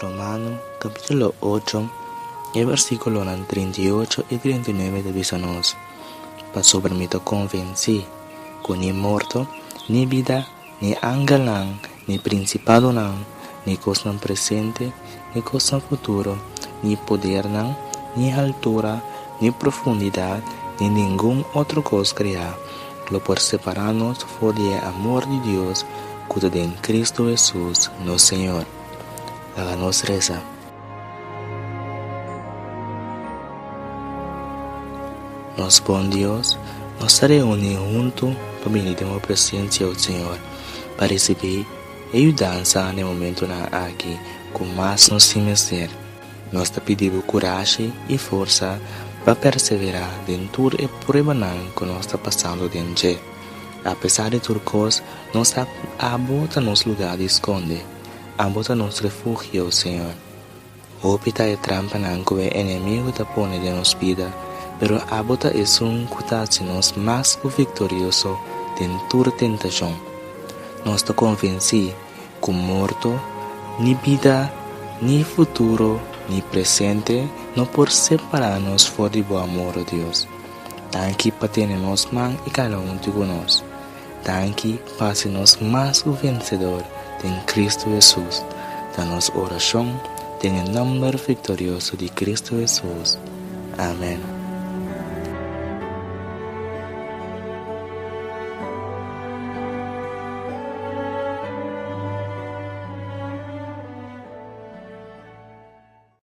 Romano kapítulo ocho, e versíkulonan 38 i 39 ta bisa nos, Pasobra mi ta konvensí ku ni morto, ni bida, ni angelnan, ni prinsipadonan, ni kosnan presente, ni kosnan futuro, ni podernan, ni haltura, ni profundidat, ni ningun otro kos kreá lo por separá nos for di e amor di Dios ku ta den Kristu Hesus, nos Señor. Laga nos resa. Nos bon Dios, nos ta reuní huntu pa bini den bo presensia, o Señor, pa risibí e yudansa na e momentunan aki ku mas nos tin mester. Nos ta pidi bo kurashi i forsa pa perseverá den tur e pruebanan ku nos ta pasando den dje. Apesar di tur kos, nos sa ku abo ta nos lugá di skonde. Abo ta nos refugio, Señor. Hopi ta e trampanan ku e enemigu ta pone den nos bida, pero abo ta esun ku ta hasi nos mas ku viktorioso den tur tentashon. Nos ta konvensí ku morto, ni bida, ni futuro, ni presente no por separá nos for di bo amor, o Dios. Danki pa tene nos man i kana huntu ku nos. Danki pa hasi nos mas ku vensedor den Kristu Hesus. Ta nos orashon den e nòmber viktorioso di Kristu Hesus. Amèn.